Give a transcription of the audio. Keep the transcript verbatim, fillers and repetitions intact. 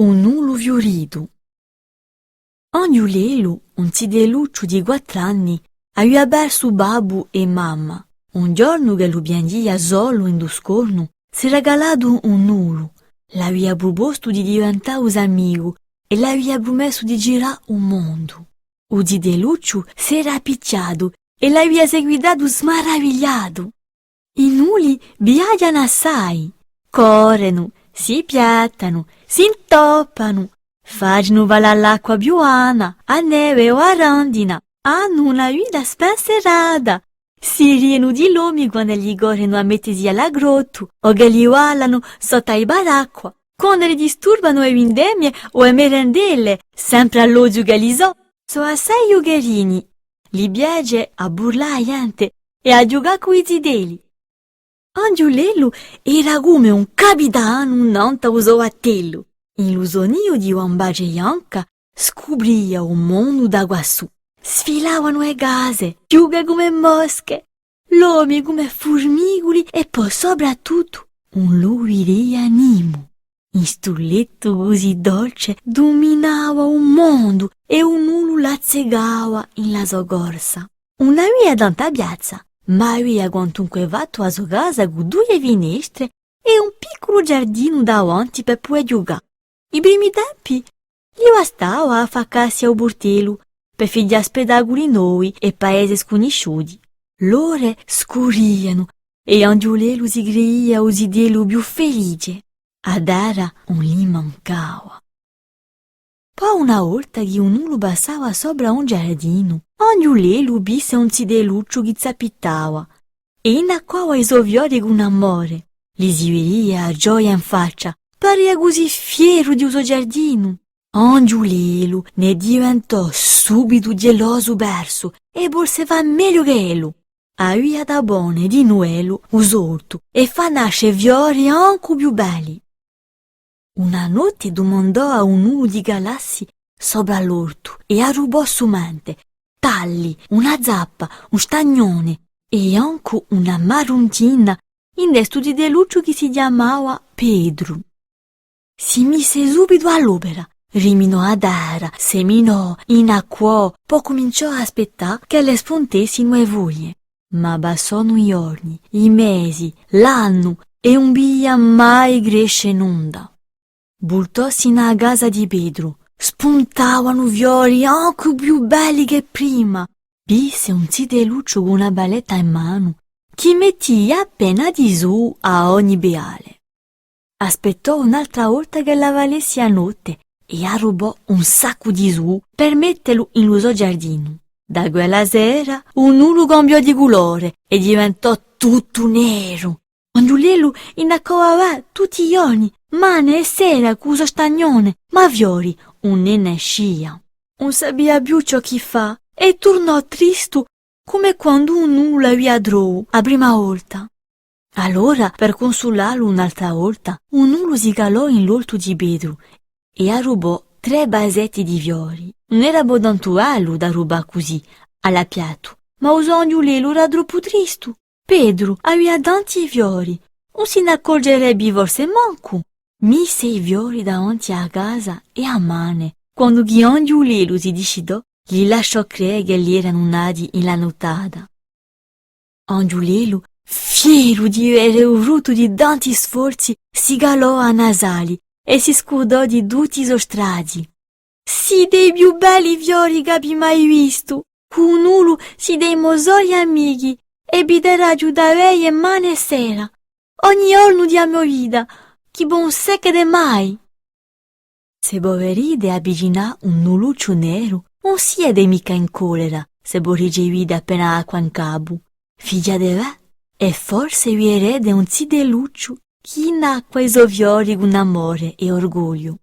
Un nulu fiuritu. Anghjulellu, un zitellucciu di quattru anni, avia persu babbu è mamma. Un ghjornu ch'ellu pianghjia solu in u scornu, s'era calatu un nulu, l'avia prupostu di diventà u so amicu è l'avia prumessu di girà u mondu. U zitellucciu s'era appicciatu è l'avia seguitatu smaravigliatu. I nuli viaghjanu assai, correnu, si piattanu, s'intoppanu, facenu falà l'acqua piuvana, a neve o a grandina, anu una vita spensierata, si rienu di l'omi quand'elli correnu à mettesi à l'aggrottu o ch'elli ballanu sottu à i paracqua, quand'elli disturbanu e vindemie o e merendelle, sempre à l'oziu ch'elli sò. Sò assai ghjucherini, li piace à burlà a ghjente è à ghjucà cù i zitelli. Anghjulellu era cum'è un capitanu nantu à u so battellu. In lu so nidu di bambace bianca scupria u mondu da quassù. Sfilavanu e case, chjuche cum'è mosche, l'omi cum'è furmiculi è po sopratuttu ùn lu vidia nimu. In stu lettu cusì dolce duminava u mondu è u nulu lazzecava in la so corsa. Ùn avia tanta piazza, ma avia quantunque fattu a so casa cù duie finestre è un picculu ghjardinu davanti per pudè ghjucà. I primi tempi li bastava à affaccassi à u purtellu per fighjà spettaculi novi è paese scunnisciuti. L'ore scurrianu è Anghjulellu si credia u zitellu più felice. A terra ùn li mancava. Po una volta chì un nulu passava sopra un ghjardinu, Anghjulellu vise un zitellucciu chì zappittava è innacquava i so fiori cun amore. Li si vidia a gioia in faccia, paria cusì fieru di u so ghjardinu. Anghjulellu ne diventò subitu gelosu persu è volse fà megliu ch'ellu. Avia da pone dinù ellu u so ortu è fà nasce fiori ancu più belli. Una notte dumandò à un nulu di calassi sopra l'ortu è arrubò sumente, talli, una zappa, un stagnone è ancu una marruntina ind'è stu zitellucciu chì si chjamava Petru. Si mise subitu à l'opera, riminò a terra, seminò, innacquò, po cuminciò à aspettà ch'elle spuntessinu e foglie. Ma passonu i ghjorni, i mesi, l'annu, è ùn vidia mai cresce nunda. Vultossi in a casa di Petru, spuntavanu fiori ancu più belli chè prima. Vise un zitellucciu cù una paletta in manu, chì mettia appena di sù à ogni petale. Aspettò un'altra volta ch'ella falessi a notte è arrubò un saccu di sù per mettelu in lu so ghjardinu. Da quella sera u nulu cambiò di culore è diventò tuttu neru. Anghjulellu innaccava tutti i ghjorni, mane è sera cù u so stagnone, ma fiori ùn ne nascia. Ùn sapia più ciò chì fà è turnò tristu cum'è quandu un nulu l'avia trovu a prima volta. Allora, per cunsulallu un'altra volta, un nulu si calò in l'ortu di Petru è arrubò trè vasetti di fiori. Ùn era po tantu bellu d'arrubà cusì, à l'appiattu, ma u so Anghjulellu era troppu tristu. Petru avia tanti fiori, ùn si n'accorgerebbi forse mancu. Mise i fiori davanti à a casa è a mane, quandu chì Anghjulellu si discitò, li lasciò crede ch'elli eranu nati in la nuttata. Anghjulellu, fieru di vede u fruttu di tanti sforzi, si calò à nasali è si scurdò di tutti i so strazi. Site i più belli fiori ch'abbi mai vistu. Cù u nulu site i mo soli amichi è vi taraghju da vede mane è sera, ogni ghjornu di a mo vita, chì vo ùn secchete mai. S'è vo vedite avvicinà un nulucciu neru, ùn siate micca in collera s'è vo ricevite appena acqua in capu. Fighjatevè è forse viderete un zitellucciu chì innacqua i so fiori cun amore è orgogliu.